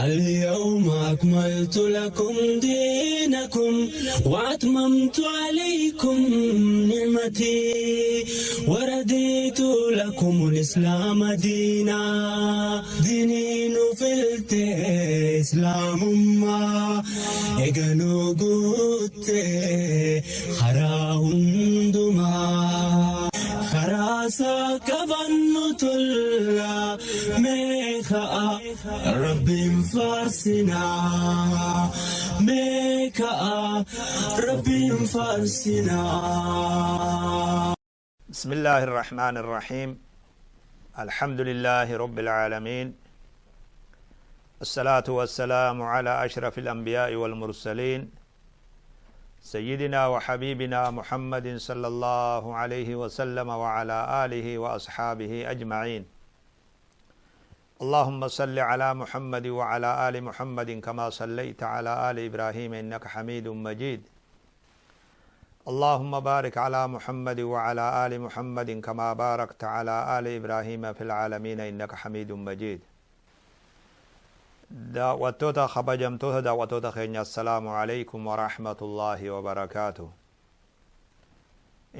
اليوم أكملت لكم دينكم وأتممت عليكم نعمتي ورديت لكم الإسلام دينا ديني نفلت إسلام ما إجنو قلت خراهندما خراسا كبن تلا ميخا ربي فارسنا ميكا ربي فارسنا. بسم الله الرحمن الرحيم، الحمد لله رب العالمين، الصلاة والسلام على أشرف الأنبياء والمرسلين، سيدنا وحبيبنا محمد صلى الله عليه وسلم وعلى آله وأصحابه أجمعين. اللهم صل على محمد وعلى آل محمد كما صليت على آل إبراهيم إنك حميد مجيد. اللهم بارك على محمد وعلى آل محمد كما باركت على آل إبراهيم في العالمين إنك حميد مجيد. Daawwattoota kabajamtoota daawwattoota keenya, assalaamu alaikum warahmatullaahi wabarakaatuh.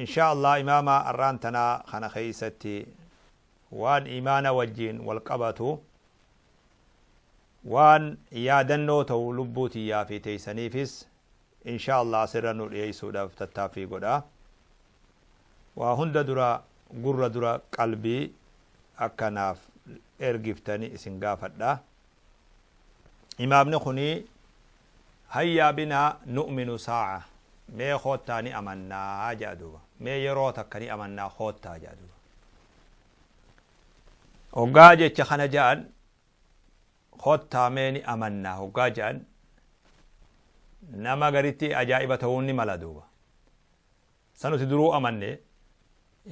Insha Allah imaama arraan tanaa kana keeysatti waan imaana wajjiin wal qabatu, waan yaadannoo ta'u lubbuu tiyyaa fi teeysaniifis insha Allah asirra nu dhiyeessuudhaaf tattaaffii godha. Waa hunda dura gurra dura qalbii akkanaaf ergiftani isin gaafadha. Imaamni kuni hayyaa binaa nu'minu saa'a, mee koottaa ni amannaa jedha duuba. Mee yeroo takka ni amannaa koottaa jedha duuba. Hoggaa jecha kana jedhan, koottaa mee ni amannaa hoggaa jedhan, nama garitti ajaa'iba ta'uun ni mala duuba. Sanuti duruu amanne,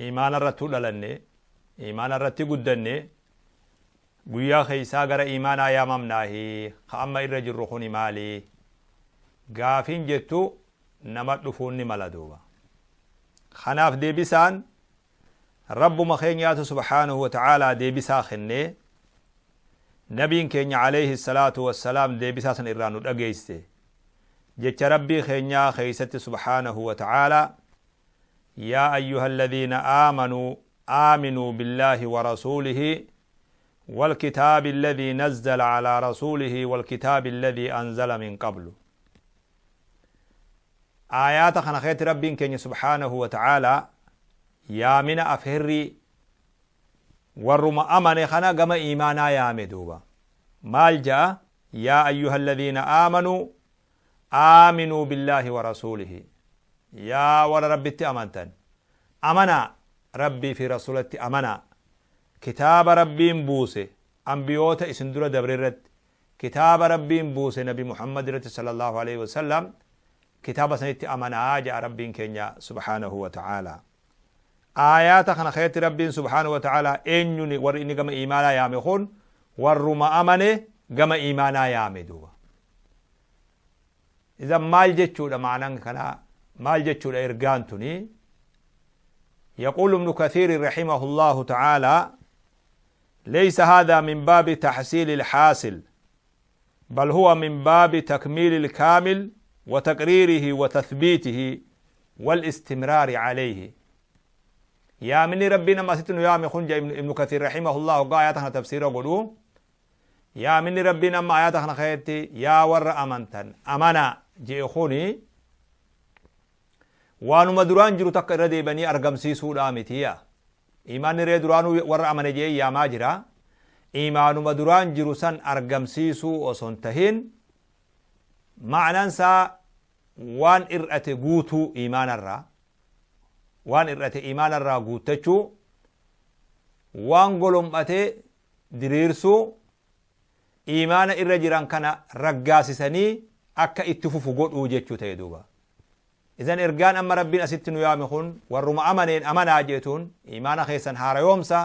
imaana irrattuu dhalanne, imaana irratti guddanne, guyyaa keeysaa gara imaanaa yaamamnaahi, ka amma irra jirru kuni maali gaafiin jettu nama dhufuun ni mala duuba. Kanaaf deebisaan Rabbuma keenyaatu subhaanahu wa ta'aalaa deebisaa kennee, nabiin keenya alayhi salaatu wassalaam deebisaa san irraa nu dhageesse. Jecha Rabbii keenyaa keeysatti subhaanahu wa ta'aalaa: yaa ayyuha alladhiina aamanuu aaminuu billaahi wa rasuulihi والكتاب الذي نزل على رسوله والكتاب الذي أنزل من قبل. آيات خنا خيت ربين كين سبحانه وتعالى يامنا أفهري ورما أمن خنا قم إيمانا يامي دوبا. مال جاء؟ يا أيها الذين آمنوا آمنوا بالله ورسوله. يا ور ربي أمنتن أمنا ربي في رسولتي أمنا، كتاب ربين بوسه أنبيوتا إسندورة دبررت، كتاب ربين بوسه نبي محمد صلى الله عليه وسلم، كتاب سنتي أمنا جاء ربين كينيا سبحانه وتعالى. آيات خنا خيت ربين سبحانه وتعالى إنني ور إني قم إيمانا يامخون ورما أمني قم إيمانا يامدوا. إذا مال جتشو معنى كنا مال جتشو إرجانتني. يقول ابن كثير رحمه الله تعالى: ليس هذا من باب تحصيل الحاصل، بل هو من باب تكميل الكامل وتقريره وتثبيته والاستمرار عليه. يا مني ربنا ما ستنو يا مخنج. ابن كثير رحمه الله قال آياتنا تفسيره قلوا يا مني ربنا ما آياتنا خيرتي يا ور أمنتن أمنا جيخوني waanuma duraan jiru takka irra deebanii argamsiisuudhaa mitiya. Imaanni ree duraanuu warra amane jee yaamaa jira. Imaanuma duraan jiru san argamsiisuu osoo hin tahin, ma'anaan isaa waan ir'ate guutuu, imaanarraa waan ir'ate imaanarraa guuttachuu, waan golom'ate diriirsuu, imaana irra jiran kana raggaasisanii akka itti fufu godhuu jechuu ta'e duuba. Idan ergaan amma Rabbiin asitti nu yaame kun warruma amaneen amanaa jeetuun imaana keessan haarayoomsa,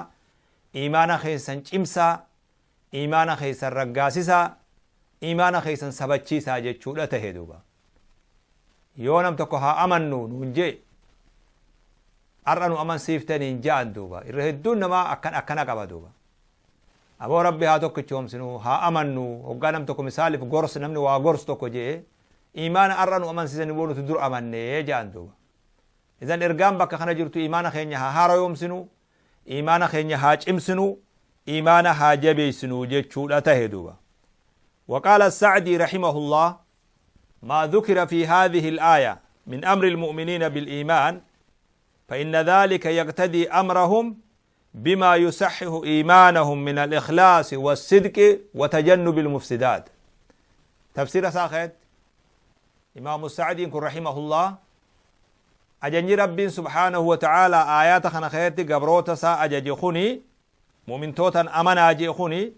imaana keessan cimsaa, imaana keessan raggaasisaa, imaana keessan sabachiisaa jechuudha tahe duuba. Yoo nam tokko haa amannu nuun jee, har'a nu amansiiftaniin ja'an duuba, irra hedduun namaa akkan akkana qaba duuba. Aboo Rabbi haa tokkichoomsinu, haa amannu. Hoggaa nam tokko misaalif gorsa, namni waa gorsu tokko je'e, iimaana ar'a nu amansiisani boo nuti dur amannee ja'an duuba. Idan ergaan bakka kana jirtu iimaana keenya haa haarayoomsinu, iimaana keenya haa cimsinu, iimaana haa jabeessinu jechuudha tahe duuba. وقال السعدي رحمه الله: ما ذكر في هذه الآية من أمر المؤمنين بالإيمان فإن ذلك يقتدي أمرهم بما يصحح إيمانهم من الإخلاص والصدق وتجنب المفسدات. تفسير ساخت إمام السعدي رحمه الله ajajni Rabbiin subhaanahu wa ta'aalaa aayaata kana keessatti gabroota isaa ajaje kuni, mu'mintootan amanaa jee kuni,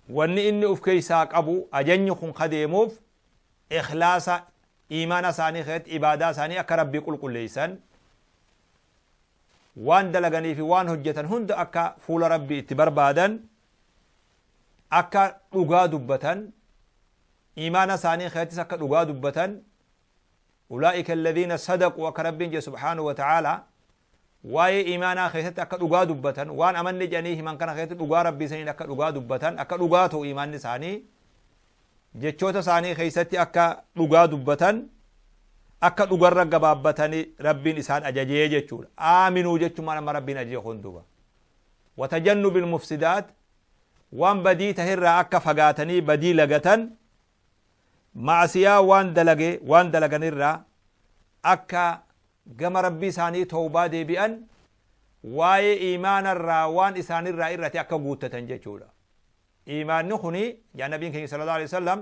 wanni inni uf keessaa qabu ajajni kun kadeemuuf ikhlaasa iimaana isaanii keessatti, ibaadaa isaanii akka Rabbii qulqulleessan, waan dalaganii fi waan hojjetan hunda akka fuula Rabbii itti barbaadan, akka dhugaa dubbatan, iimaana isaanii keessattis akka dhugaa dubbatan. Ulaa'ika alladhiina sadaquu akka Rabbiin jedhe subhaanahu wa ta'aalaa, waa'ee iimaanaa keessatti akka dhugaa dubbatan, waan amanne jedhanii himan kana keessatti dhugaa Rabbii saniin akka dhugaa dubbatan, akka dhugaa ta'u iimaanni isaanii, jechoota isaanii keessatti akka dhugaa dubbatan, akka dhugarra gabaabbatanii Rabbiin isaan ajajee jechuudha. Aaminuu jechuun amma Rabbiin ajaje kun duuba. Watajannubil mufsidaat, waan badii tahirraa akka fagaatanii badii lagatan, ma'asiyaa waan dalage waan dalaganirraa akka gama Rabbii isaanii tawbaa deebi'an, waa'ee iimaanarraa waan isaanirraa irrate akka guuttatan jechuudha. Iimaanni kuni yaa nabiin keenya sallallahu alaihi wasallam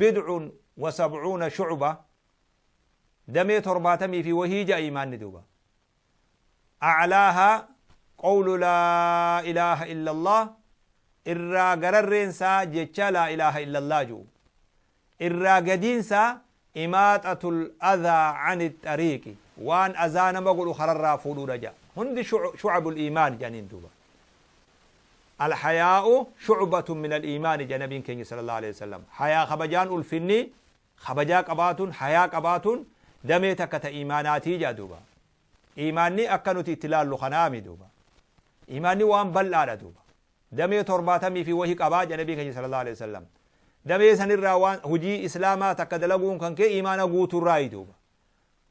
bid'un wa sab'uuna shu'ba, damee 70 fi wahii ja'a iimaanni duuba. A'laahaa qawlu laa ilaaha illallah, irraa gararreensaa jecha laa ilaaha illallah ji'u. Irraa gadiinsaa imaaxatul adhaa ani xariiqi, waan azaa nama godhu kararraa fuudhuudha ja'a. Hundi shu'abul iimaan jedhaniin duuba. Alhayaa'u shu'batun min al-iimaani jedha nabiin keenya sallallahu alaihi wasallam. Hayaa kabajaan, ulfinni kabajaa qabaatuun, hayaa qabaatuun damee takka ta iimaanaatii jedha duuba. Iimaanni akka nuti itti laallu kanaami duuba. Iimaanni waan bal'aadha duuba. Damee 70 fi wahi qabaa jedha nabiin keenya sallallahu alaihi wasallam. Damee sanirraa waan hojii islaamaa takka dalaguun kan kee iimaana guutuurraayi duuba.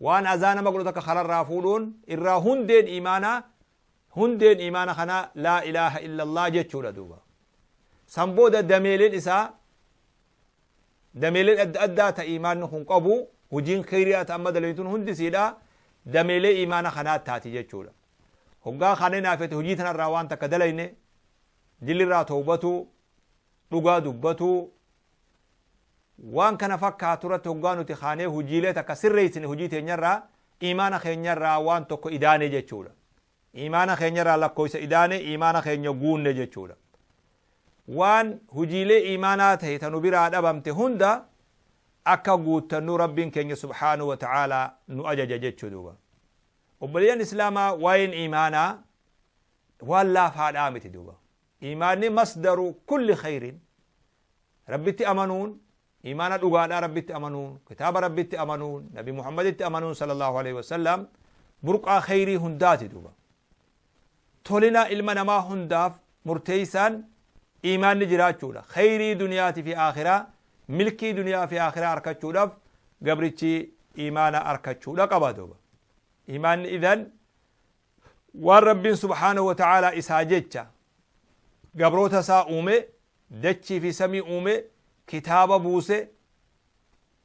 Waan azaa nama godhu takka kararraa fuudhuun irraa hundeen iimaanaa, hundeen iimaana kanaa laa ilaaha illallah jechuudha duuba. San booda dameeleen isaa, dameeleen adda addaa ta iimaanni kun qabu, hojiin kheyriyaa ta amma dalaytun hundi siidha dameelee iimaana kanaa taati jechuudha. Hoggaa kaanee naafete hojii tanarraa waan takka dalayne, dilirraa towbatuu, dhugaa dubbatuu, waan kana fakkaatu irratti hoggaa nuti kaanee hojiilee takka sirreessine, hojii teenyarraa iimaana keenyarraa waan tokko idaane jechuudha. Iimaana keenyarraa lakkoofsa idaane, iimaana keenya guunne jechuudha. Waan hojiilee iimaanaa ta'e tanu biraa dhabamte hunda akka guuttannu Rabbiin keenya subhaanahu wa ta'aalaa nu ajaja jechuu duuba. Obboleeyyan islaamaa, waa'een iimaanaa waan laafaadhaa miti duuba. Iimaanni masdaru kulli khayrin. Rabbitti amanuun, iimaana dhugaadhaa Rabbitti amanuun, kitaaba Rabbitti amanuun, Nabi Muhammaditti amanuun sallallahu alaihi wasallam burqaa khayrii hundaati duuba. Tolina ilma namaa hundaaf murteessaan iimaanni jiraachuudha. Khayrii duniyaatii fi akhiraa, milkii duniyaa fi akhiraa argachuudhaaf gabrichi iimaana argachuudha qaba duuba. Iimaanni idan waan Rabbiin subhaanahu wa ta'aalaa isaa jecha gabroota isaa uume, dachii fi samii uume, kitaaba buuse,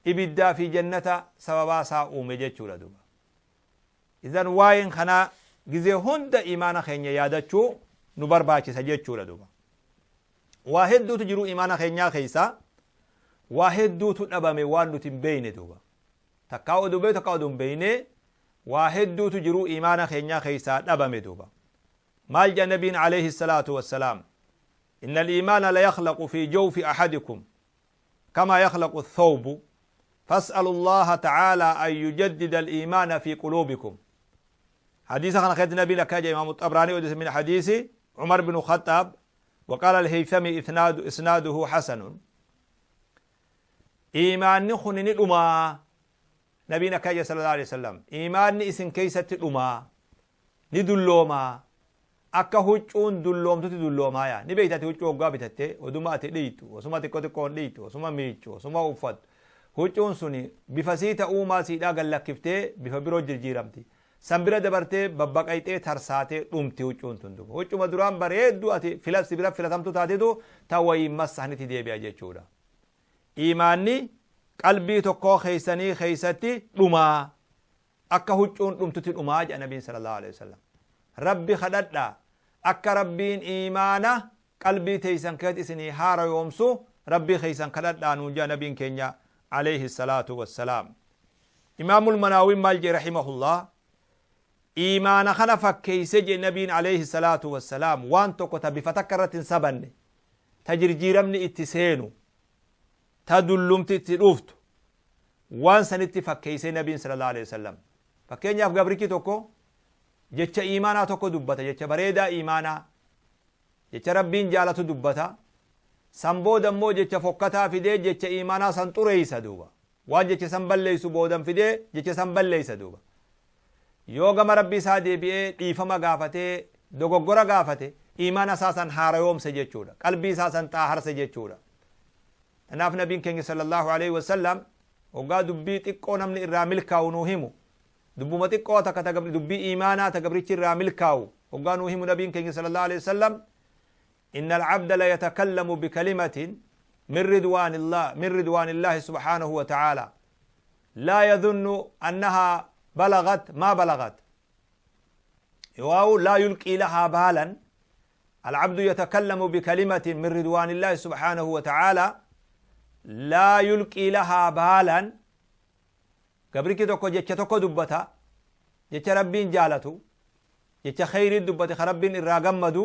ibiddaa fi jannata sababaa isaa uume jechuudha duuba. Idan waa'een kanaa gizee hunda imaana keenya yaadachuu nu barbaachisa jechuudha duuba. Waa hedduutu jiru imaana keenyaa keessaa, waa hedduutu dhabame waan nuti hin beekne duuba. Takkaa oduu beektu, takkaa oduu hin beekne, waa hedduutu jiru imaana keenyaa keessaa dhabame duuba. Maal jedha nabiin alayhi salaatu wassalaam? Inna al-iimaana la yakhlaqu fi jawfi ahadikum kama yakhlaqu ath-thawbu, fas'alu Allaha ta'ala an yujaddida al-iimaana fi quluubikum. Hadiisa kana keessatti nabiin akka jedhe Imaamu Xabraanii odeesse min hadiisi Umar bin Khattaab, وقال الهيثمي إسناده حسن. Iimaanni kun ni dhumaa. Nabiin akka jedhe sallallahu alaihi wasallam, iimaanni isin keessatti dhumaa, ni dulloomaa. Akka huccuun dulloomtutti dulloomaa yaa. Ni beeyta ati huccuu hoggaa bitatte oduma ati dhiyxu, osuma xiqqo xiqqoon dhiyxu, osuma miiccu, osuma uffattu huccuun suni bifa sii ta uumaa siidhaa gad lakkiftee bifa biroo jirjiiramti. San bira dabartee babbaqayxee tarsaatee dhumti huccuun tun duuba. Huccuma duraan bareedduu ati fila si bira filatamtuu taatetu ta wayiin massahanitti deebi'a jechuudha. Iimaanni qalbii tokkoo keeysanii keeysatti dhumaa. Akka huccuun dhumtutti dhumaa jedha Nabiin sallallahu aleyhi wasallam. Rabbi kadhadhaa akka Rabbiin iimaana qalbii teeysan keessatti isinii haarayoomsu Rabbii keeysan kadhadhaa nuun jedha Nabiin keenya aleyhi salaatu wassalaam. Imaamul Manaawiin maal jedhe rahimahullah? Iimaana kana fakkeeyse jedhe Nabiin aleyhi salaatu wassalaam waan tokko ta bifa takka irratti hin sabanne, ta jirjiiramni itti seenu, ta dullumti itti dhuftu, waan sanitti fakkeeysee Nabiin sallallaahu aleyhi wasallam. Fakkeenyaaf gabrichi tokko jecha iimaanaa tokko dubbata, jecha bareedaa iimaanaa, jecha Rabbiin jaalatu dubbata. San booda immoo jecha fokkataa fidee jecha iimaanaa san xureeysa duuba. Waan jecha san balleeysu boodan fidee jecha san balleeysa duuba. Yoo gama Rabbii isaa deebi'ee dhiifama gaafatee dogoggora gaafate iimaana isaa san haarayoomse jechuudha. Qalbii isaa san xaaharse jechuudha. Tanaaf Nabiin keenya sallallaahu aleyhi wa sallam hoggaa dubbii xiqqoo namni irraa milkaawu nuu himu, dubbuma xiqqoo takka ta dubbii iimaanaa ta gabrichi irraa milkaawu hoggaa nuu himu Nabiin keenya sallallaahu aleyhi wa sallam, Inna al-abda la yatakallamu bikalimatin min ridwaanillah min ridwaanillaahi subhaanahu wa ta'aalaa laa yadhunnu annahaa balagat maa balagat yookaa laa yulqii lahaa baalan. Al-abdu yatakallamu bikalimatin min ridwaanillaahi subhaanahu wa ta'aalaa laa yulqii lahaa baalan. Gabrichi tokko jecha tokko dubbata, jecha Rabbiin jaalatu, jecha kheyrii dubbate ka Rabbiin irraa gammadu,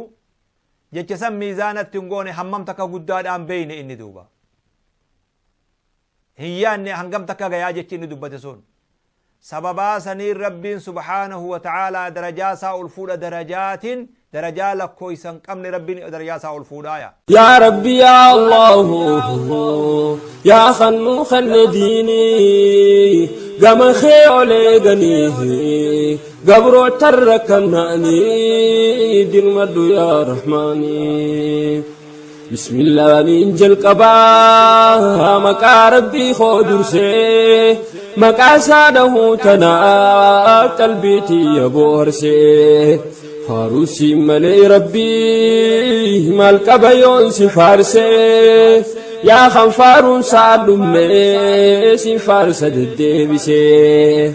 jecha san miizaanatti hin goone, hammam takka guddaadhaan beeyne inni duuba hin yaanne hangam takka gayaa jechi inni dubbate sun. Sababaa saniin Rabbiin subhaanahu wa ta'aalaa darajaa isaa ol fuudha, darajaatiin darajaa lakkooysa hin qabne Rabbiin darajaa isaa ol fuudhaaya. Yaa Rabbi yaa Allahu yaa khannuu khanne diinii gama kee ol eeganii gabroota rakkannaanii dirmadhu yaa Rahmaanii. Bismillaaniin jalqabaa maqaa Rabbii koo dursee, maqaa isaa dhahuu tanaa qalbii tiyya booharsee. Faaruu siin malee Rabbii maal qaba yoon si faarsee, yaa kan faaruun isaa dhumne si faarsa deddeebisee.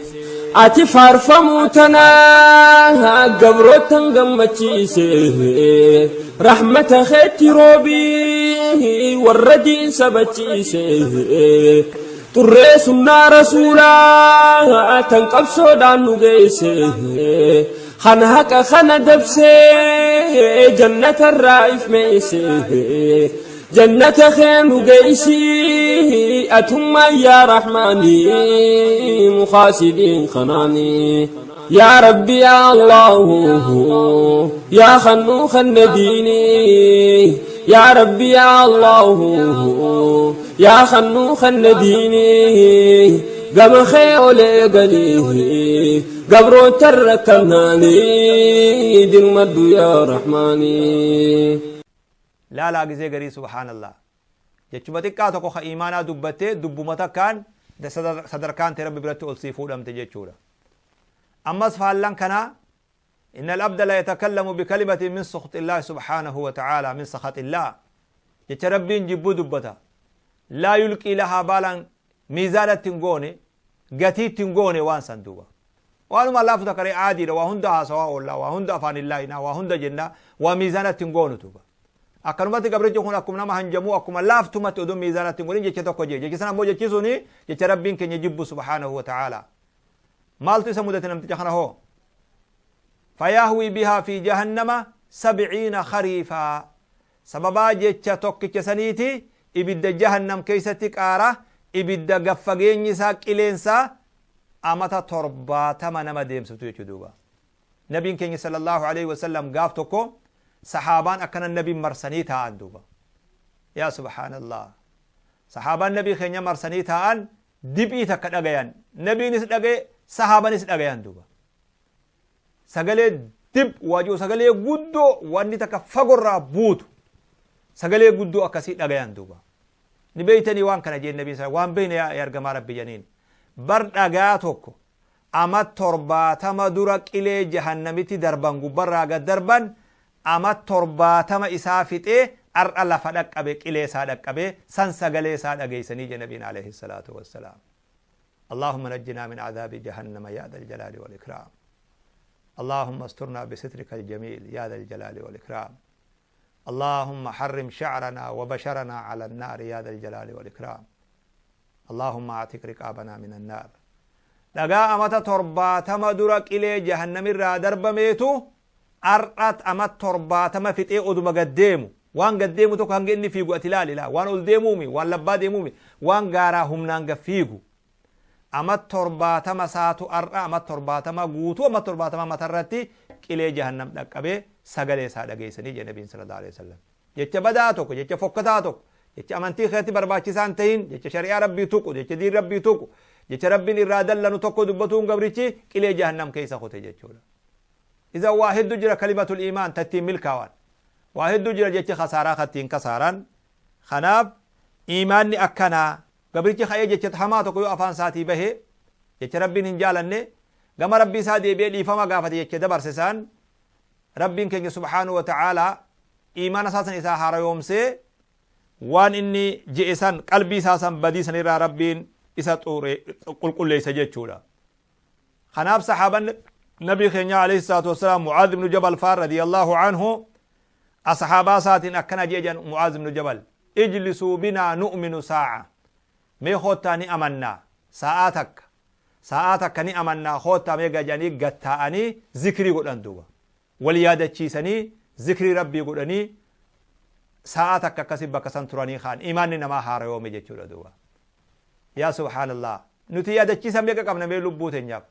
Ati faarfamuu tanaa gabrootan gammachiise, rahmata keetti roobii warra diin sabachiise. Xurree sunnaa rasuulaa tan qabsoodhaan nu geesse, kan haqa kana dabsee jannatarraa ifmeesse. Jannata kee nu geessi atummaan yaa rahmaanii mukaasidiin kanaanii. Yaa Rabbi yaa Allahu yaa khannuu khanne diinii, yaa Rabbi yaa Allahu yaa khannuu khanne diinii gama kee ol eeganii gabroota rakkannaanii dirmadhu yaa Rahmaanii. Laalaa gizee garii subhaanallah jechuma xiqqaa tokko ka iimaanaa dubbattee dubbuma takkaan sadarkaan tee Rabbi biratti ol sii fuudhamte jechuudha. Ammas faallan kanaa, inna al-abda la yatakallamu bikalimatin min sukhxillaahi subhaanahu wa ta'aalaa min sakhaxillaah, jecha Rabbiin jibbuu dubbata, laa yulqii lahaa baalan, miizaanatti hin goone, gatiitti hin goone waan san duuba. Waanuma laafu takka ree aadiidha, waa hunda haasawaa oollaa, waa hunda afaan hin laayinaa, waa hunda jennaa, waa miizaanatti hin goonu duuba. Akkanumatti gabrichi kun akkuma nama hanjamuu akkuma laaftumatti oduu miizaanatti hin godhin jecha tokko jee. Jechi sana ammoo jechi suni jecha Rabbiin keenya jibbu subhaanahu wa ta'aalaa. Maaltu isa mudate namticha kana hoo? Fayahwii bihaa fi jahannama sabciina khariifaa. Sababaa jecha tokkicha saniiti ibidda jahannam keessatti qaara ibidda gaffageenyi isaa qileensaa amata 70 nama deemsiftu jechuu duuba. Nabiin keenya sallallahu aleyhi wasallam gaaf tokko sahaabaan akkana nabiin marsanii taa'an duuba. Yaa subhaanallah. Sahaabaan nabii keenya marsanii taa'an diphii takka dhagayan. Nabiinis dhagaye, sahaabanis dhagayan duuba. Sagalee Dib waa ji'u sagalee guddoo wanni takka fagorraa buutu sagalee guddoo akkasii dhagayan duuba. Ni beeytanii waan kana jeen nabiin isaa waan beeyne yaa ergamaa rabbi janiin. Bar dhagaa tokko ama 70 dura qilee jahannamitti darban gubbarraa gad darban ama 70 isaa fixee ar'a lafa dhaqqabe qilee isaa dhaqqabe san sagalee isaa dhageeysanii je nabiin alayhi salaatu wassalaam. Allahumma najjinaa min adhaabi jahannama yaa dhal jalaali wal ikraam. Allahumma asturna bisitrika aljamiil yaa dhal jalaali wal ikraam. Allahumma harrim sha'ranaa wa basharanaa ala annaari yaa dhal jalaali wal ikraam. Allahumma a'tiq riqaabanaa min annaar. Dhagaa amata 70 dura qilee jahannamirraa darbameetu ar'a amat 70 fixee oduma gad deemu. Waan gad deemu tokko hanga inni fiigu ati ilaali laa. Waan ol deemuumi, waan labbaa deemuumi, waan gaaraa humnaan gad fiigu. Amat 70 saatu ar'a amat 70 guutuu amat 70 matarratti qilee jahannam dhaqqabee sagalee isaa dhageessanii jedhe Nabiin sallallahu alaihi wasallam. Jecha badaa tokko, jecha fokkataa tokko, jecha amantii keessatti barbaachisaa hin tahin, jecha shari'aa Rabbii tuqu, jecha diin Rabbii tuqu, jecha Rabbiin irraa dallanu tokko dubbatuun gabrichi qilee jahannam keessa kute jechuudha. Idan waa heddu jira kalimatul iimaan ta ittiin milkaawan. Waa heddu jira jechi khasaaraa ka ittiin kasaaran. Kanaaf iimaanni akkanaa gabrichi ka'ee jecha hamaa tokko yoo afaan isaatii bahe jecha Rabbiin hin jaalanne gama Rabbii isaa deebi'ee dhiifama gaafate jecha dabarse san Rabbiin keenya subhaanahu wa ta'aalaa iimaana isaa san isaa haarayoomsee waan inni je'e san qalbii isaa san badii sanirraa Rabbiin isa qulqulleessa jechuudha. Kanaaf sahaaban nabii keenyaa alayhi salaatu wassalaam Mu'aaz ibnu Jabal faan radiyallahu anhu ashaabaa isaatiin akkana je'e jedhan Mu'aaz ibnu Jabal ijlisuu binaa nu'minu saa'a mee koottaa ni amannaa saa'aa takka saa'aa takka ni amannaa koottaa mee gajanii gad taa'anii zikrii godhan duuba wal yaadachiisanii zikrii rabbii godhanii saa'aa takka akkasii bakka san turanii kaan imaanni namaa haarayoome jechuudha duuba yaa subhaanallah nuti yaadachiisa meeqa qabna mee lubbuu teenyaaf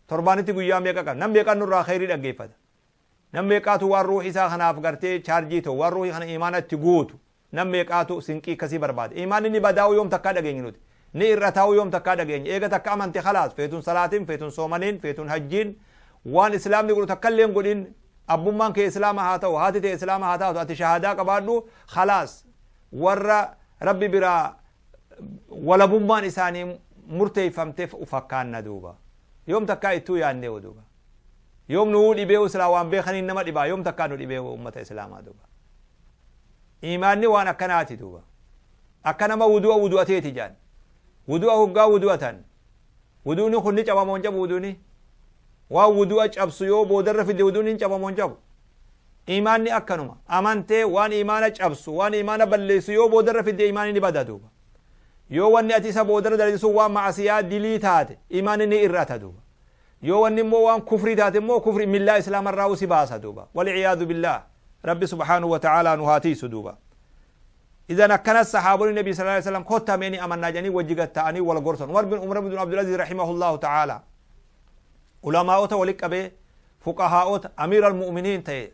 torbaanitti guyyaa meeqa qabna nam meeqaan nurraa kheyrii dhaggeeffata nam meeqaatu waan ruuhi isaa kanaaf gartee chaarjii ta'u waan ruuhii kana imaana itti guutu nam meeqaatu sinqii akkasii barbaada imaanni ni badaa'uu yoom takkaa dhageenye nuti ni irrataa'uu yoom takkaa dhageenye eega takka amante khalaas feetun salaatiin feetun soomaniin feetun hajjiin waan islaamni godhu takka illee hin godhin abbummaan kee islaama haa ta'u haati tee islaama haa taatu ati shahaadaa qabaadhu khalaas warra rabbi biraa walabummaan isaanii murteeffamteef fakkaanna duuba yoom takkaa ittuu yaannee duuba yoom nuu dhibee silaa waan beekaniin nama dhibaa yoom takkaa nu dhibee ummata islaamaa duuba iimaanni waan akkanaati duuba akka nama wudu'a wudu'ateeti jaan wudu'a hoggaa wudu'atan wudu'ni kun ni cabamoo hin cabu wudu'ni waan wudu'a cabsu yoo boodarra fidde wudu'ni hin cabamoo hin cabu iimaanni akkanuma amantee waan iimaana cabsu waan iimaana balleessu yoo boodarra fidde iimaanni ni bada duuba yoo wanni ati isa boodarra dalagde sun waan ma'asiyaa dilii taate iimaanni ni ir'ata duuba yoo wanni immoo waan kufrii taate immoo kufri millaa islaamarraa si baasa duuba wal'iyaadu billaah rabbi subhaanahu wa ta'aalaa nu haa tiisu duuba idan akkanas sahaabonni nabi sallallahu alaihi wasallam kottaa mee ni amannaa jedhanii wajji gad ta'anii wal gorsan umar bin abdulaziz rahimahullahu ta'aalaa ulamaa'ota wali qabee fuqahaa'ota amiira almu'miniin ta'e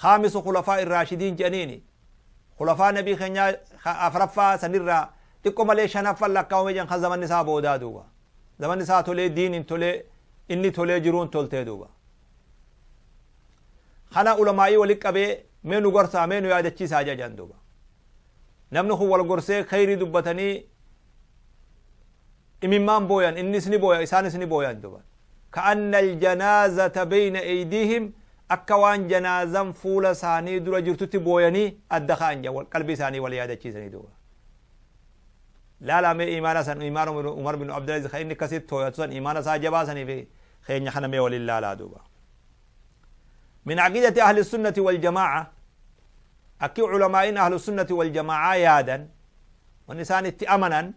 khaamisu khulafaa irraashidiin jedhaniini khulafaa nabii keenyaa afraffaa sanirraa xiqqo malee shanaffan lakkaawame jedhan kan zamanni isaa boodaa duuba zamanni isaa tolee diiniin tolee inni tolee jiruun toltee duuba kana ulamaa'ii wali qabee mee nu gorsaa mee nu yaadachiisaa jedhan duuba namni kun wal gorsee kheyrii dubbatanii imimmaan booyan innis ni booya isaanis ni booyan duuba ka'anna aljanaazata beyna eydiihim akka waan janaazan fuula isaanii dura jirtutti booyanii adda ka'an jedhan qalbii isaanii wal yaadachiisanii duuba laalaa mee imaana san imaana Umar bin Abdulaziz kan inni akkasitti tooyatu san imaana isaa jabaa sanii fi keenya kana mee waliin laalaa duuba min aqidati ahli sunnati wal jamaa'a akki culamaa'in ahlu sunnati wal jamaa'aa yaadan wanni isaan itti amanan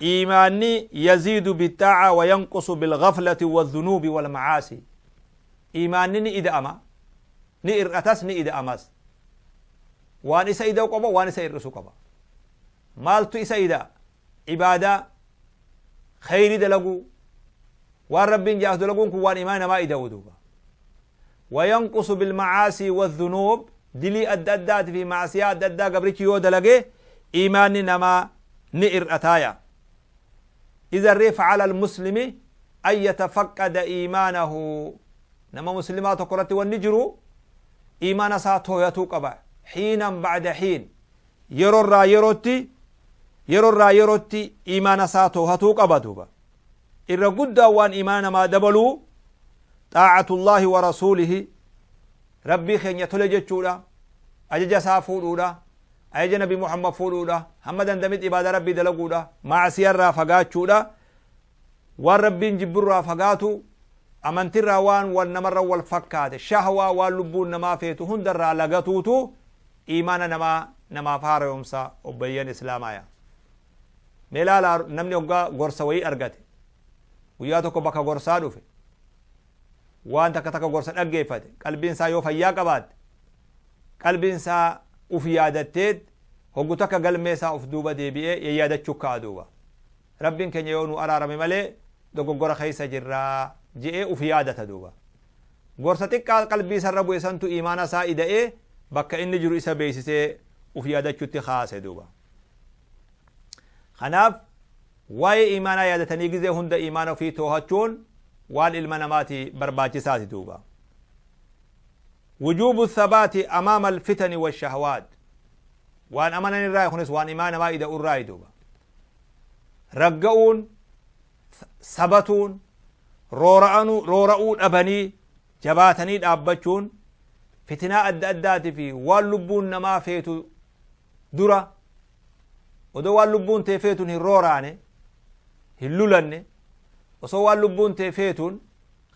iimaanni yaziidu bittaa'a wa yanqusu bilghaflati wadhunuubi walmacaasi iimaanni ni ida'ama ni ir'atas ni ida'amas waan isa ida'u qaba waan isa hir'isu qaba maaltu isa ida'a ibaadaa kheyri dalaguu waan rabbiin jaas dalaguun kun waan imaana namaa ida'u duuba wayanqusu bilmacaasii wadhunuub dilii adda addaati fi macsiyaa adda addaa gabrichi yoo dalage imaanni namaa ni ir'ataaya idan ree facala almuslimi an yatafaqqada iimaanahu. Nama muslimaa tokko irratti wanni jiru iimaana isaa tooyatuu qaba. Hiinan ba'da hiin. Yeroo irraa yerootti yeroo irraa yerootti iimaana isaa toohatuu qaba duuba. Irra guddaan waan iimaana namaa dabaluu xaa'atullaahi wa rasuulihi Rabbii keenya tole jechuudha. Ajaja isaa fuudhuudha. Ajaja Nabi Muhammad fuudhuudha. Hamma dandamitti ibaadaa Rabbii dalaguudha. Maasiyaa irraa fagaachuudha. Waan Rabbiin jibburraa fagaatu, amantirraa waan wal namarra wal fakkaate, shahwaa waan lubbuun namaa feetu hundarraa lagatuutu iimaana namaa namaaf haarayomsa obboleeyyan islaamaaya. Mee laalaa namni hoggaa gorsa wayii argate guyyaa tokko bakka gorsaa dhufe waan takka takka gorsa dhaggeeffate qalbiin isaa yoo fayyaa qabaatte qalbiin isaa uf yaadatteet hoggu takka galmee isaa uf duuba deebi'ee yayyaadachuu ka'a duuba. Rabbiin keenya yoo nu araarame malee dogoggora keessa jirra je'ee uf yaadata duuba. Gorsa xiqqaa qalbii isarra bu'e santu iimaana isaa ida'ee bakka inni jiru isa beeysisee uf yaadachutti kaase duuba. Kanaaf waa'ee iimaanaa yaadatanii gizee hunda iimaana ofii toohachuun waan ilma namaati barbaachisaati duuba. Wujuubu thabaati amaama alfitani washahawaat. Waan amanan irraa kunis waan iimaana namaa ida'u irraa duuba. Ragga'uun, sabatuun, roora'uu dhabanii jabaatanii dhaabbachuun fitinaa adda addaatii fi waan lubbuun namaa feetu dura odoo waan lubbuun tee feetuun hin rooraane, hin lulanne, osoo waan lubbuun tee feetuun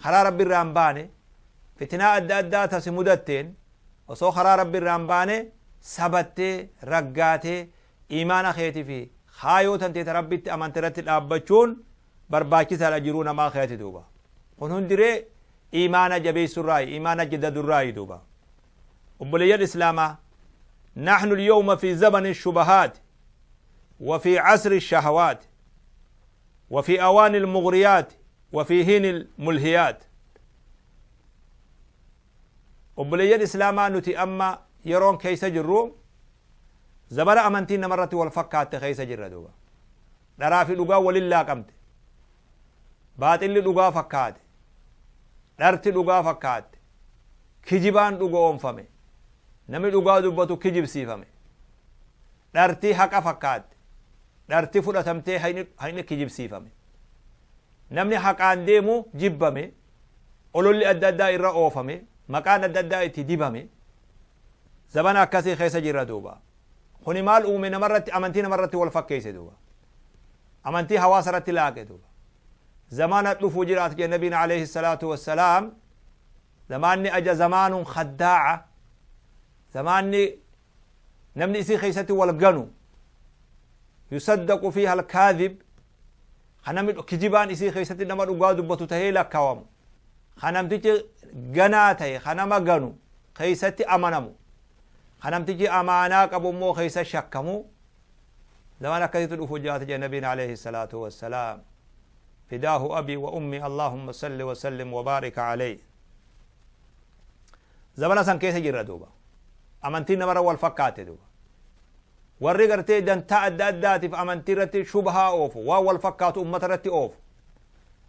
karaa Rabbi irraa hin baane, fitinaa adda addaa tasi mudatteen osoo karaa Rabbi irraa hin baane sabattee raggaatee Iimaana keeti fi kaayoo tantee ta Rabbitti amante irratti dhaabbachuun barbaachisaadha jiruu namaa keeti duuba. Kun hundiree iimaana jabeessurraayi, iimaana jaddadurraayi duuba. Obboleeyyan Islaamaa, nahnu al-yawma fi zamani shubahaat wa fi asri shahawaat wa fi awaani al-mughriyaat wa fi hiini al-mulhiyaat. Obboleeyyan Islaamaa nuti amma yeroon keessa jirru Zabana amantiin namarratti wal fakkaatte keessa jirra duuba. Dharaa fi dhugaan walin laaqamte. Baaxilli dhugaa fakkaate. Dharti dhugaa fakkaatte. Kijibaan dhugoomfame. Namni dhugaa dubbatu kijibsiifame. Dharti haqa fakkaatte. Dharti fudhatamtee haqni kijibsiifame. Namni haqaan deemu jibbame. Ololli adda addaa irra oofame. Maqaan adda addaa itti dibame. Zabana akkasii keessa jirra duuba. Kuni maal uume namarratti amantii namarratti wal fakkeesse duuba. Amantii hawaasa irratti laaqe duuba. Zamana dhufu jiraat jedhe nabiin alayhi salaatu wassalaam. Zamaanni aja zamaanun khaddaa'a. Zamaanni namni isii keessatti wal ganu. Yusaddaqu fiiha al-kaadhib. Kan namni kijibaan isii keessatti nama dhugaa dubbatu tahee lakkaawamu. Ka namtichi ganaa tahe, ka nama ganu keeysatti amanamu, ka namtichi amaanaa qabu immoo keeysa shakkamu, zaman akkasiitu dhufu jiraata jedhe nabiin alayhi salaatu wassalaam. Fidaahu abii wa ummi Allahumma salli wa sallim wa baarika alayhi. Zamana san keessa jirra duuba. Amantiin namarra wal fakkaate duuba. Warri gartee dantaa adda addaatiif amantii irratti shubhaa oofu, waan wal fakkaatu ummata irratti oofu.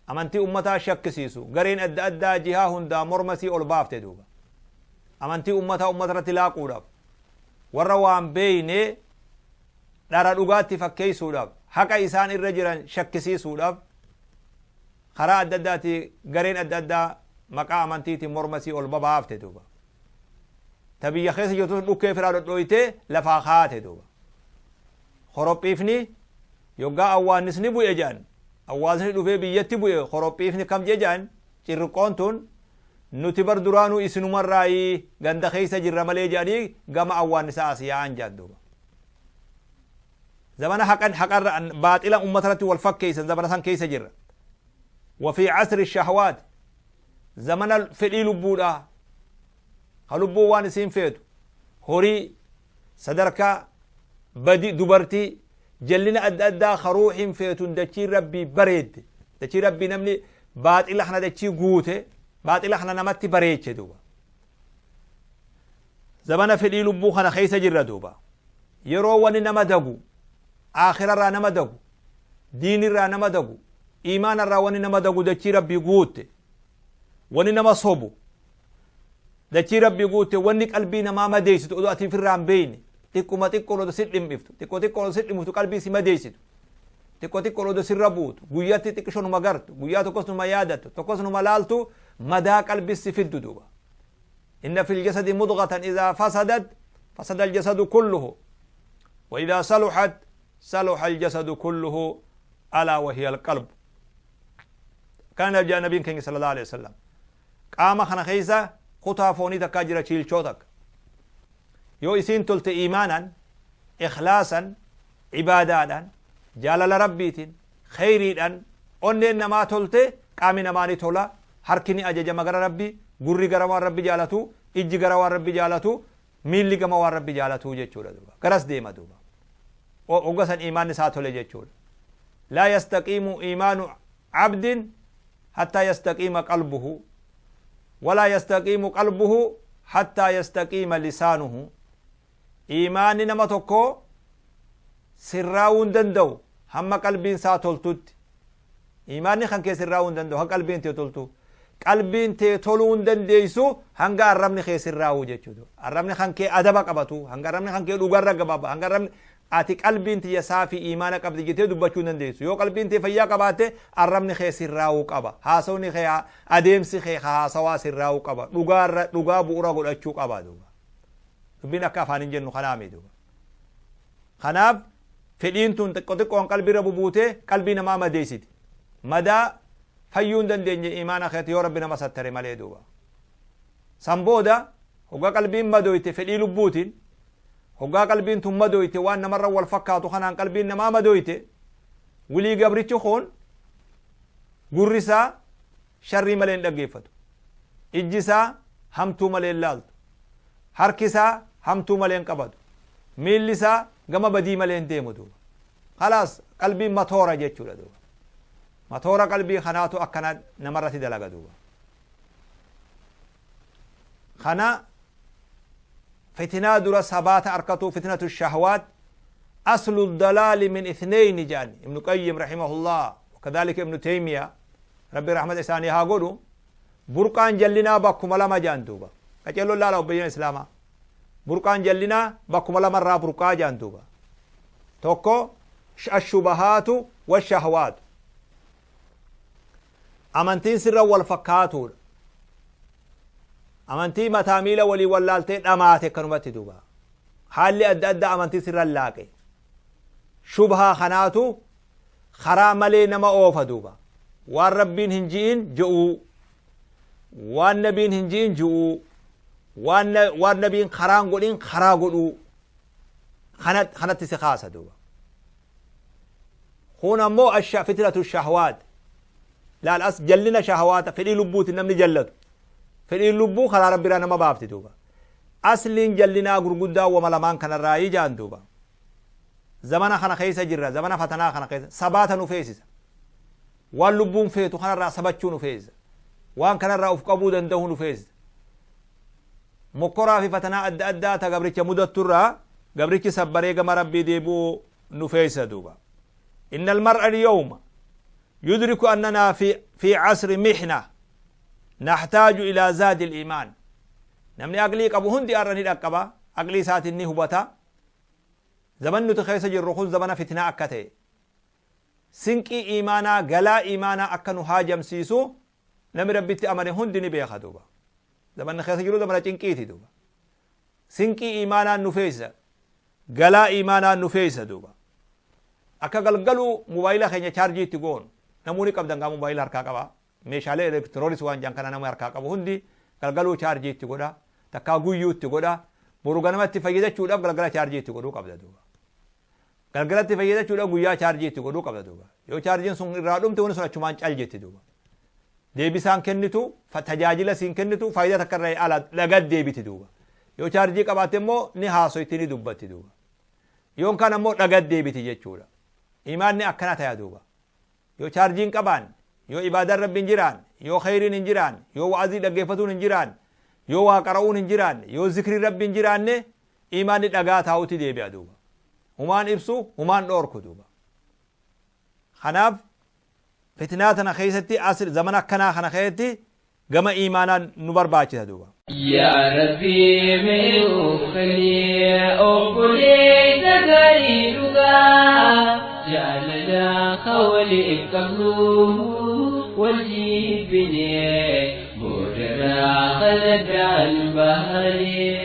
Amantii ummataa shakkisiisu gareen adda addaa jihaa hundaa morma isii ol baafte duuba. Amantii ummataa ummata irratti laaquudhaaf warra waan beeyne dhara dhugaatti fakkeessuudhaaf haqa isaan irra jiran shakkisiisuudhaaf karaa adda addaati gareen adda addaa maqaa amantiitiin morma isii ol babaafte duuba. Ta biyya keessa jirtu dhukkee firaa dhodhooytee lafaa kaate duuba. Korophiifni yoggaa awwaannisni bu'e jedhan awwaasni dhufee biyyatti bu'e korophiifni kam jee jedhan cirriqqoon tun nuti bar duraanuu isinumarraayii ganda keessa jirra malee jedhanii gama awwaannisaa as yaa'an jedhan duuba. Zamana haqan haqarra baaxila ummata irratti wal fakkeessan zamana san keessa jirra. Wafii asri shahwaat zamana fedhii lubbuudhaa ka lubbuun waan isiin feetu horii sadarkaa badi dubartii jallina adda addaa ka ruuhiin feetun dachiin Rabbii bareedde dachii Rabbii namni baaxila kana dachii guute baaxila kana namatti bareeche duuba zamana fedhii lubbuu kana keessa jirra duuba yeroo wani nama dagu aakhirarraa nama dagu diinirraa nama dagu iimaanarraa wani nama dagu dachii Rabbii guutte. Wani nama sobu dachii Rabbii guutte, wanni qalbii namaa madeessitu odoo ati ofirraa hin beeyne, xiqquma xiqqoon odoo si dhim'iftu, xiqqoo xiqqoon odoo si dhim'iftu, qalbii si madeessitu, xiqqoo xiqqoon odoo sirra buutu, guyyatti xiqqisho numa gartu, guyyaa tokkos numa yaadattu, tokkos numa laaltu, madaa qalbii si fiddu duuba. Inna fil jasadi mudghatan idhaa fasadat fasada aljasadu kulluhu wa idhaa saluhat saluha aljasadu kulluhu alaa wa hiya alqalb. Kana jedha nabiin keenya sallallahu alaihi wasallam. Qaama kana keessa kutaa foonii takkaa jira, chiilchoo takka. Yoo isiin tolte iimaanaan, ikhlaasan, ibaadaadhaan, jaalala Rabbiitiin, kheyriidhaan onneen namaa tolte, qaami namaa ni tola, harki ni ajajama gara Rabbii, gurri gara waan Rabbi jaalatu, ijji gara waan Rabbi jaalatu, miilli gama waan Rabbi jaalatuu jechuudha duuba. Garas deema duuba. Hogga san iimaanni isaa tole jechuudha. Laa yastaqiimu iimaanu abdin hattaa yastaqiima qalbuhu, walaa yastaqiimu qalbuhu hattaa yastaqiima lisaanuhu. Iimaanni nama tokkoo sirraa'uu hin danda'u hamma qalbiin isaa toltutti. Iimaanni kan kee sirraa'uu hin danda'u hanga qalbiin tee toltu. Qalbiin tee toluu hin dandeessu hanga arrabni kee sirraa'uu jechuudha. Arrabni kan kee adaba qabatu, hanga arrabni kan kee dhugarra gabaaba, hanga arrabni ati qalbiin tiyya saafii iimaana qabdi jettee dubbachuu hin dandeessu. Yoo qalbiin tee fayyaa qabaatte, arrabni kee sirraa'uu qaba. Haasawni kee, adeemsi kee haasawaa sirraa'uu qaba. Dhugaarra dhugaa bu'uura godhachuu qaba duuba. Dubbiin akka afaan hin jennu kanaa miti duuba. Kanaaf fedhiin tun xiqqo xiqqoon qalbiirra bubuutee qalbii namaa madeessiti. Madaa fayyuu hin dandeenye iimaana keetti yoo Rabbi nama sattare malee duuba. San booda hoggaa qalbiin madoyte fedhii lubbuutiin, hoggaa qalbiin tun madoyte waan namarra wal fakkaatu kanaan qalbiin namaa madoyte, wilii gabrichi kun gurri isaa sharrii malee hin dhaggeeffatu. Ijji isaa hamtuu malee hin laaltu. Harki isaa hamtuu malee hin qabatu. Miilli isaa gama badii malee hin deemu duuba. Khalaas, qalbiin matoora jechuudha duuba. Matoora qalbii kanaatu akkana namarratti dalaga duuba. Kana fitinaa dura sabaata arkatu, fitnatu shahwaat aslu dalaali min ithnayni jedhan Ibnu Qayyim rahimahullah, wakadhalika Ibnu Taymiya, Rabbi rahmata isaanii haa godhu. Burqaan jallinaa bakkuma lama jedhan duuba. Qaceelloon laala, obboleeyyan islaamaa, burqaan jallinaa bakkuma lamarraa burqaa jedhan duuba. Tokko ashubahaatu washahwaatu, amantiin sirra wal fakkaatuudha. Amantii mataa miila walii wallaaltee dhamaate akkanumatti duuba. Haalli adda addaa amantii sirra laaqe. Shubhaa kanaatu karaa malee nama oofa duuba. Waan Rabbiin hin ji'in je'uu, waan nabiin hin ji'in ji'uu, waan nabiin karaan godhin karaa godhuu kanatti si kaasa duuba. Kun ammoo fitnatu shahwaat. Laal, as jallina shahawaata, fedhii lubbuuti namni jallatu. Fedhiin lubbuu karaa Rabbiraa nama baafti duuba. Asliin jallinaa gurguddaa wama lamaan kanarraa jaan duuba. Zamana kana keessa jirra, zamana fatanaa kana keessa sabaata nu feesisa. Waan lubbuun feetu kanarraa sabachuu nu feesisa. Waan kanarraa uf qabuu danda'uu nu feesisa. Mokkoraa fi fatanaa adda addaa ta gabricha mudatturraa gabrichi sabbaree gama Rabbii deebi'uu nu feesisa duuba. Inna almar'a alyawma yudriku annanaa fi asri mihna nahtaaju ilaa zaadi al-iimaan. Namni aqlii qabu hundi har'a ni dhaqqaba, aqlii isaatiin ni hubata. Zamanni nuti keessa jirru kun zamana fitnaa akka ta'e, sinqii iimaanaa, galaa iimaanaa akka nu haajamsiisu namni Rabbitti amane hundi ni beeka duuba. Zamanni keessa jiru zamana cinqiiti duuba. Sinqii iimaanaan nu feesisa. Galaa iimaanaan nu feesisa duuba. Akka galgaluu mobaayila keenya chaarjii itti goonu. Namuu ni qabdan gaa, mobaayila harkaa qaba. Meeshaalee elektirooniks waan jedhan kana namni harkaa qabu hundi galgaluu chaarjii itti godha. Takkaa guyyuu itti godha. Boru ganama itti fayyadachuudhaaf galgala chaarjii itti godhuu qabda duuba. Galgalatti fayyadachuudhaaf guyyaa chaarjii itti godhuu qabda duuba. Yoo chaarjiin sun irraa dhumte, wanni sun achumaan cal jetti duuba. Deebisaan kennitu, tajaajila siin kennitu, faayidaa takka irraa ala dhagat deebiti duuba. Yoo chaarjii qabaatte immoo ni haasoyti, ni dubbatti duuba. Yoon kaan ammoo dhagat deebiti jechuudha. Imaanni akkana taya duuba. Yoo chaarjiin qabaan, yoo ibaadaan Rabbi hin jiraan, yoo kheyriin hin jiraan, yoo wa'azii dhaggeeffatuun hin jiraan, yoo waa qara'uun hin jiraanne, yoo zikriin Rabbi hin jiraanne, imaanni dhagaa taa'utti deebi'a duuba. Humaan ibsu, humaan dhoorku duuba. Kanaaf fitnaa tana keessatti, asr zamana akkanaa kana keessatti Gama iimaanaa nu barbaachisa duuba. Yaa Rabbii mee uffannee obboleessa gaarii dhugaa jaalala waliif qabnu wal jibbinee boodarraa kaladdaan bahanii.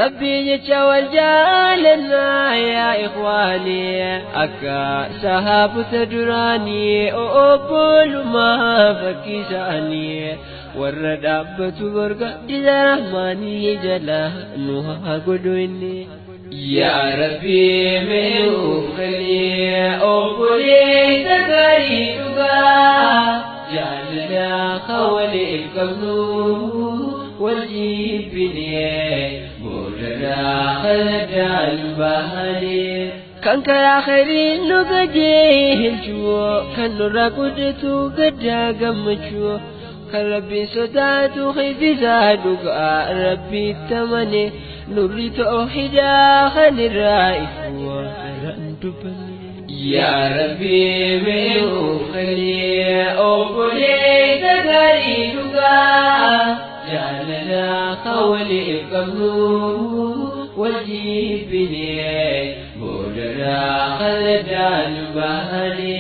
Rabbii jecha wal jaalannaa yaa ikhwaanii akka sahaabota duraanii obbolummaa fakkii isaanii warra dhaabbatu borga dida rahmaanii jala nu haa godhu inni. Yaa Rabbii mee uffannee obboleessa gaarii dhugaa jaalala waliif qabnu wal jibbinee boodarraa kaladdaan bahanii. Kan karaa khayriin nu qajeelchu kan nurraa guddatu gaddaa gammachuu kan rabbiin sodaatu hiddisaa dhugaa rabbiitti amane nurri toohidaa kan irraa ifu daraan dubbanne. Yaa Rabbii mee uffannee obboleessa gaarii dhugaa jaalala waliif qabnu wal jibbinee boodarraa kaladdaan bahanii.